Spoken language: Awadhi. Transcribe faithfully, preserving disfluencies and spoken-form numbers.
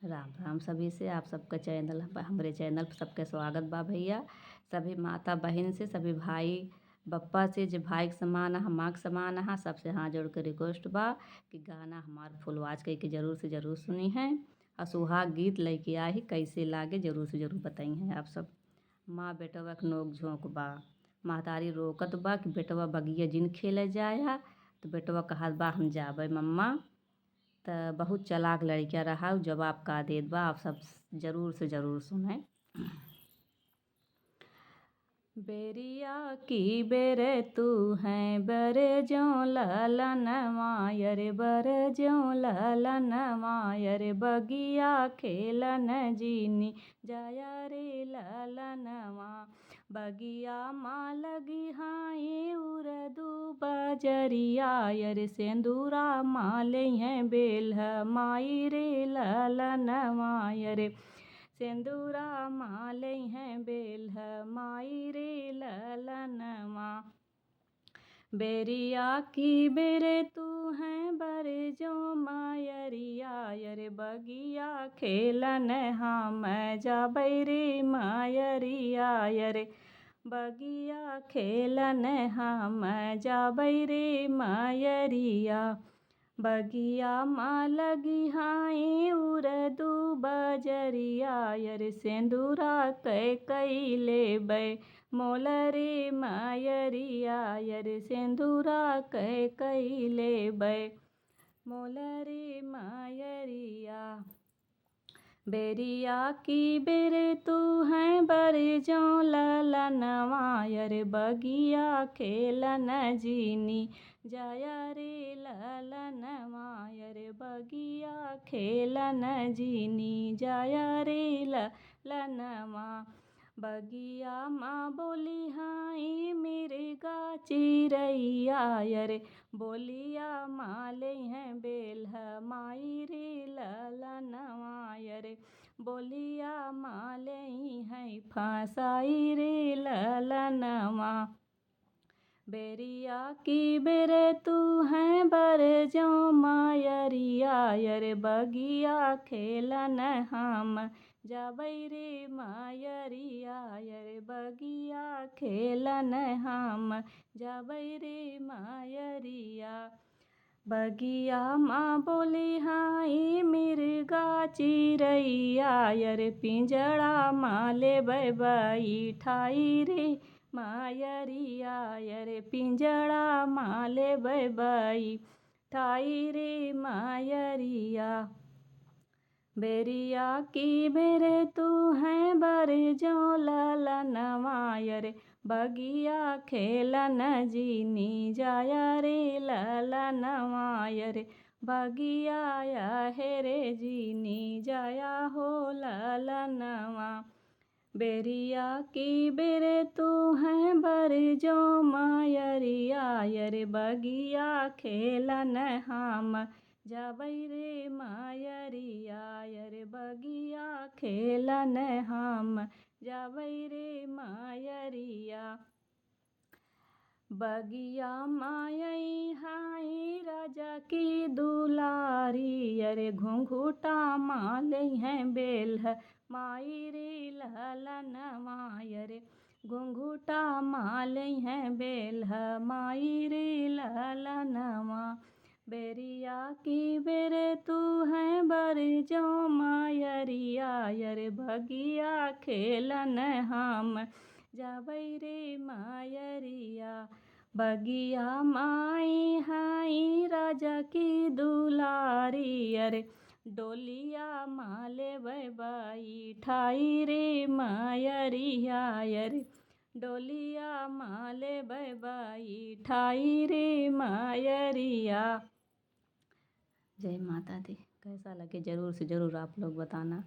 राम राम सभी से। आप सबका चैनल, हमरे चैनल पर सबके स्वागत बा भैया। सभी माता बहिन से, सभी भाई बप्पा से, जे भाई के समान अहा, माँ के समान अहा, सबसे हाथ जोड़ के रिक्वेस्ट बा कि गाना हमार फुल वॉच कइके जरूर से जरूर सुनिहैं। और सुहाग गीत लइके आही, कैसे लागे जरूर से जरूर बताइहैं आप सब। माँ बेटवा के नोक झोंक बा, महतारी रोकत बा कि बेटवा बगिया जिन खेले जाया, तो बेटवा कहत बा हम जाबे मम्मा। त बहुत चालाक लड़किया रहा, उ जवाब का देत बा, आप सब जरूर से जरूर सुने। बेरिया की बेरे तू है बरे जो ललनवा, अरे बरे जो ललनवा, अरे बगिया खेलन जिनी जाया रे ललनवा। बगिया मा लगिहैं उरदू बजरिया, अरे सेंदूरा मा लेइहैं बेल्ह माई रे ललनवा, अरे सेंदूरा मा लेइहैं बेल्ह माई रे ललनवा। बेरिया की बेरे तू है बरे जो मयरिया, अरे बगिया खेलन हम जाबै रे मयरिया, अरे बगिया खेलन हम जाबै रे मयरिया। बगिया मा लगिहैं उरदू बजरिया, अरे सेंदूरा कै कई लेबै मोल रे मयरिया, अरे सेंदूरा कै कई लेबै मोल रे मयरिया। बेरिया की बेरे तू है बरे जो ललनवा, अरे बगिया खेलन जिनी जाया रे ललनवा, अरे बगिया खेलन जिनी जाया रे ललनवा। बगिया मा बोलिहैं मिर्गा चिरैया, अरे बोलिया मा लेइहैं बेल्ह माई रे ललनवा, अरे बोलिया मा लेइहैं फसाई रे ललनवा। बेरिया की बेरे तू है बरे जो मयरिया, अरे बगिया खेलन हम जाबै रे मयरिया, अरे बगिया खेलन हम जाबै रे मयरिया। बगिया मा बोलिहैं मिर्गा चिरैया, अरे पिंजड़ा मा लेबै बैठाई रे मयरिया, अरे पिंजड़ा मा लेबै बैठाई रे मयरिया। बेरिया की बेरे तू है बरे जो ललनवा, अरे बगिया खेलन जिनी जाया रे ललनवा, अरे बगिया या हेरे जिनी जाया हो ललनवा। बेरिया की बेरे तू है बरे जो मयरिया, अरे बगिया खेलन हम जाबै रे मयरिया, अरे बगिया खेलन हम जाबै रे मयरिया। बगिया मा अइहैं राजा की दुलारी, अरे घुंघुटा मा लेइहैं बेल्ह माई रे ललनवा, अरे घुंघुटा मा लेइहैं बेल्ह माई रे ललनवा। बेरिया की बेरे तू है बरे जो मयरिया, अरे बगिया खेलन हम जाबै रे मयरिया। बगिया मा अइहैं राजा की दुलारी, अरे डोलिया मा लेबै बैठाई रे मयरिया, अरे डोलिया मा लेबै बैठाई रे मयरिया। जय माता दी। कैसा लगे जरूर से जरूर आप लोग बताना।